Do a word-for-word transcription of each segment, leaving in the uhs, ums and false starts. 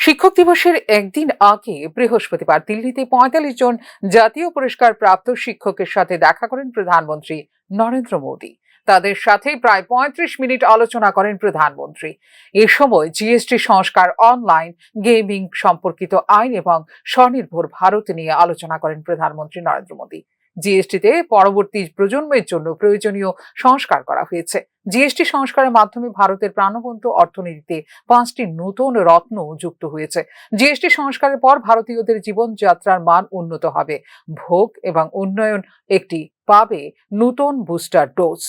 শিক্ষক দিবসের একদিন আগে বৃহস্পতিবার দিল্লিতে পঁয়তাল্লিশ জন জাতীয় পুরস্কার প্রাপ্ত শিক্ষকের সাথে দেখা করেন প্রধানমন্ত্রী নরেন্দ্র মোদী। তাদের সাথে প্রায় পঁয়ত্রিশ মিনিট আলোচনা করেন প্রধানমন্ত্রী। এ সময় জিএসটি সংস্কার, অনলাইন গেমিং সম্পর্কিত আইন এবং স্বনির্ভর ভারত নিয়ে আলোচনা করেন প্রধানমন্ত্রী নরেন্দ্র মোদী। জিএসটিতে পরবর্তী প্রজন্মের জন্য প্রয়োজনীয় সংস্কার করা হয়েছে। জিএসটি সংস্কারের মাধ্যমে ভারতের প্রাণবন্ত অর্থনীতিতে পাঁচটি নতুন রত্ন যুক্ত হয়েছে। জিএসটি সংস্কারের পর ভারতীয়দের জীবনযাত্রার মান উন্নত হবে। ভোগ এবং উন্নয়ন একটি পাবে নতুন বুস্টার ডোজ।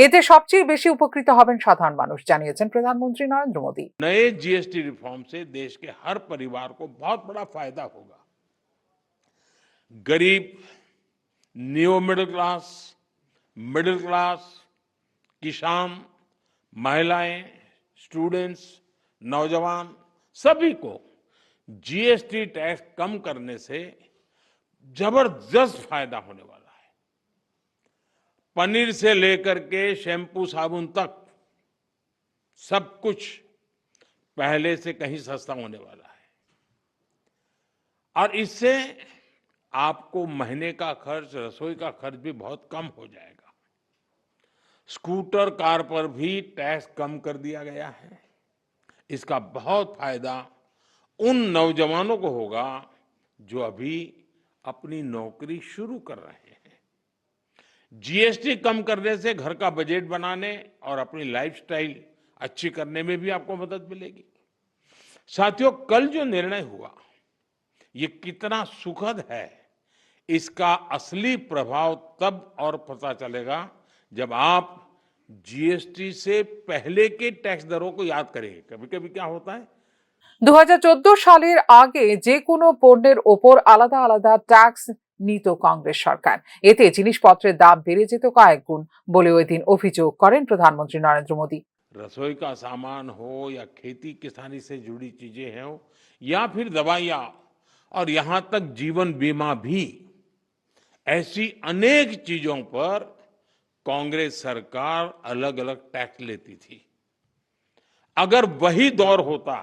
এতে সবচেয়ে বেশি উপকৃত হবেন সাধারণ মানুষ, জানিয়েছেন প্রধানমন্ত্রী নরেন্দ্র মোদী। नए जीएसटी रिफॉर्म से देश के हर परिवार को बहुत बड़ा फायदा होगा। गरीब, new middle class, middle class, किसान, महिलाएं, स्टूडेंट्स, नौजवान, सभी को जीएसटी टैक्स कम करने से जबरदस्त फायदा होने वाला है। पनीर से लेकर के शैम्पू साबुन तक सब कुछ पहले से कहीं सस्ता होने वाला है और इससे आपको महीने का खर्च, रसोई का खर्च भी बहुत कम हो जाएगा। स्कूटर, कार पर भी टैक्स कम कर दिया गया है। इसका बहुत फायदा उन नौजवानों को होगा जो अभी अपनी नौकरी शुरू कर रहे हैं। जीएसटी कम करने से घर का बजट बनाने और अपनी लाइफस्टाइल अच्छी करने में भी आपको मदद मिलेगी। साथियों, कल जो निर्णय हुआ, ये कितना सुखद है, इसका असली प्रभाव तब और पता चलेगा, जब आप जीएसटी से पहले के टैक्स दरों को याद करेंगे। कभी-कभी क्या होता है, দু হাজার চোদ্দ সালের আগে যে কোনো পণ্যের ওপর আলাদা আলাদা ট্যাক্স নিত কংগ্রেস সরকার। এতে জিনিসপত্রের দাম বেড়ে যেত কয়েক গুণ বলে ওই দিন অভিযোগ করেন প্রধানমন্ত্রী নরেন্দ্র মোদী। रसोई का सामान हो या खेती किसानी से जुड़ी चीजें हो या फिर दवाइयाँ और यहाँ तक जीवन बीमा भी, ऐसी अनेक चीजों पर कांग्रेस सरकार अलग-अलग टैक्स लेती थी। अगर वही दौर होता,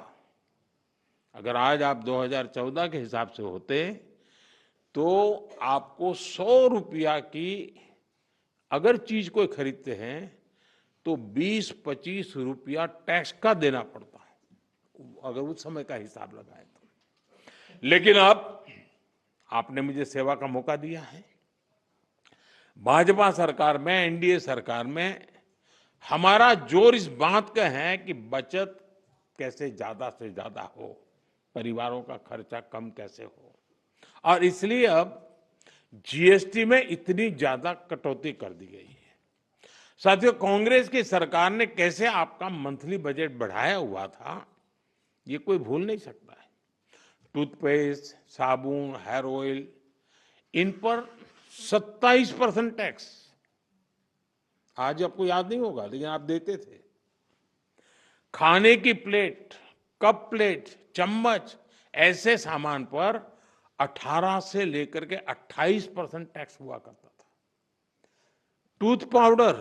अगर आज आप दो हज़ार चौदह के हिसाब से होते, तो आपको सौ रुपया की अगर चीज कोई खरीदते हैं, तो बीस पच्चीस रुपया टैक्स का देना पड़ता है, अगर उस समय का हिसाब लगाए तो। लेकिन अब आपने मुझे सेवा का मौका दिया है। भाजपा सरकार में, एनडीए सरकार में हमारा जोर इस बात का है कि बचत कैसे ज्यादा से ज्यादा हो, परिवारों का खर्चा कम कैसे हो, और इसलिए अब जीएसटी में इतनी ज्यादा कटौती कर दी गई है। साथियों, कांग्रेस की सरकार ने कैसे आपका मंथली बजट बढ़ाया हुआ था, ये कोई भूल नहीं सकता है। टूथपेस्ट, साबुन, हेयर ऑयल, इन पर सत्ताईस परसेंट टैक्स। आज आपको याद नहीं होगा, लेकिन आप देते थे। खाने की प्लेट, कप प्लेट, चम्मच, ऐसे सामान पर अठारह से लेकर के अट्ठाईस परसेंट टैक्स हुआ करता था। टूथ पाउडर,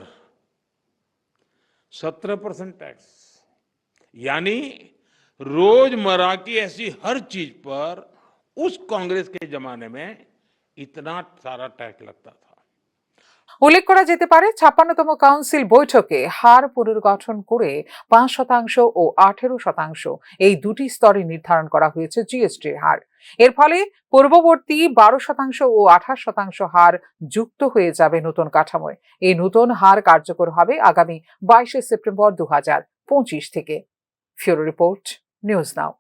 सत्रह परसेंट टैक्स। यानी रोजमर्रा की ऐसी हर चीज पर उस कांग्रेस के जमाने में इतना सारा टैक्स लगता था। উল্লেখ করা যেতে পারে, ছাপ্পান্নতম কাউন্সিল বৈঠকে হার পুনর্গঠন করে পাঁচ শতাংশ ও আঠেরো শতাংশ, এই দুটি স্তরে নির্ধারণ করা হয়েছে জিএসটির হার। এর ফলে পূর্ববর্তী বারো শতাংশ ও আঠাশ শতাংশ হার যুক্ত হয়ে যাবে নতুন কাঠামোয়। এই নতুন হার কার্যকর হবে আগামী বাইশে সেপ্টেম্বর দু হাজার পঁচিশ থেকে। ফিউরো রিপোর্ট, নিউজ নাও।